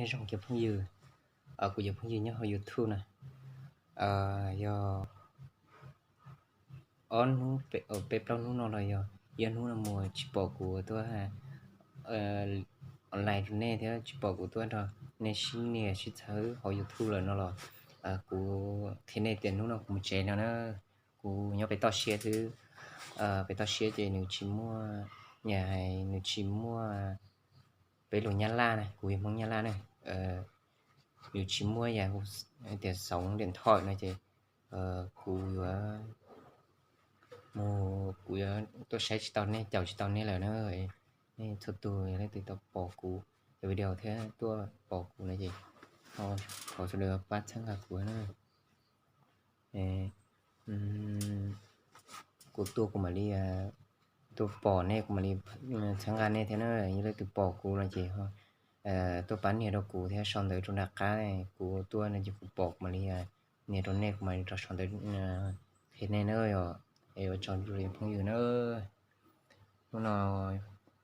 Nyob zoo cov phooj ywg, kuv cov phooj ywg nyob hauv YouTube na, yog ob hnub peb plaub hnub no los yog ib ob hnub no mus tsis pom kuv tuaj online rau nej thiab tsis pom kuv tuaj nrog nej sib nias sib txhawb hauv YouTube lawm no los, kuv qhia nej tias hnub no kuv mus tsev no na, kuv nyob pem toj siab xwb. Pem toj siab ces nws tsis muaj, yam hais nws tsis muaj peb lus Nyab Laj na, kuv yog Hmoob Nyab Laj na, yus tsis muaj yam tias xoov diam nthoim no ces kuv yuav mus, kuv yuav tuaj saib tsis tau nej, caum tsis tau nej lawm na. Nej txhua tus yog leej twg tau pom kuv cov video thiab tuaj pom kuv no ces thov sawv daws pab txhawb nqa kuv na. Kuv tuaj kuv mam li tuaj pom nej, kuv mam li txhawb nqa nej thiab na. Yog leej twg pom kuv no ces tuaj pab nias rau kuv thiab sau ntawv rau nram qab, kuv tuaj no ces kuv pom kuv mam li nias rau nej, kuv mam li rau sau ntawv qhia nej na. Yog es ua tsaug rau phooj ywg na. Hnub no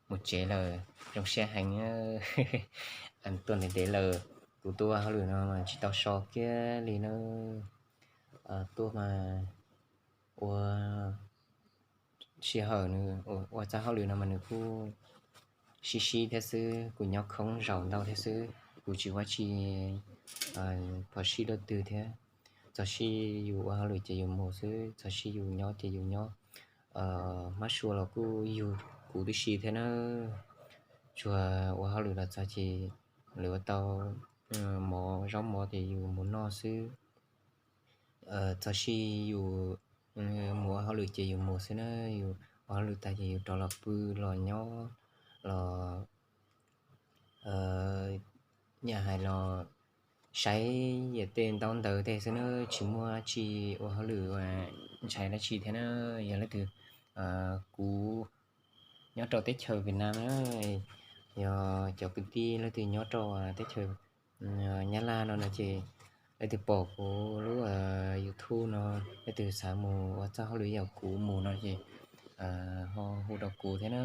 mus tsev lawm, zoo siab heev, tuaj ntev ntev lawm. Kuv tuaj ua hauj lwm no mas tsis tau so kiag li na. Tuaj mas ua sij hawm nws ua txoj hauj lwm no mas nws kuj sib sib thiab xwb, kuv nyob khoob zaum ntau thiab xwb, kuv tsis ua tsi phom sij luaj twg thiab. Txog sij yus ua hauj lwm ces yus mus xwb, txog sij yus nyob ces yus nyob. Hmab sua los kuj yug kuv tib si thiab na. Tsuas ua hauj lwm los txog ces lwm ua tau mov zaub mov ces yus mus noj xwb. Txog sij yus mus ua hauj lwm ces yus mus xwb na, yus ua hauj lwm tag ces yus rov los pw los nyob los yam hais los saib yam tej ntaub ntawv tej xwb na, tsis muaj dab tsi ua hauj lwm ntshai dab tsi thiab na. Yog leej twg, kuv nyob rau teb chaws Vietnam na, yog cov kwv tij leej twg nyob rau teb chaws Nyab Laj no no ces leej twg pom kuv lub YouTube no, leej twg xav mus ua txoj hauj lwm yam kuv mus no ces ho hu rau kuv thiab na,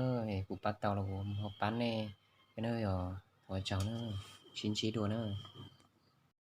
kuv pab tau los kuv ho pab nej thiab na. Yog ua tsaug na, sib ntsib dua na.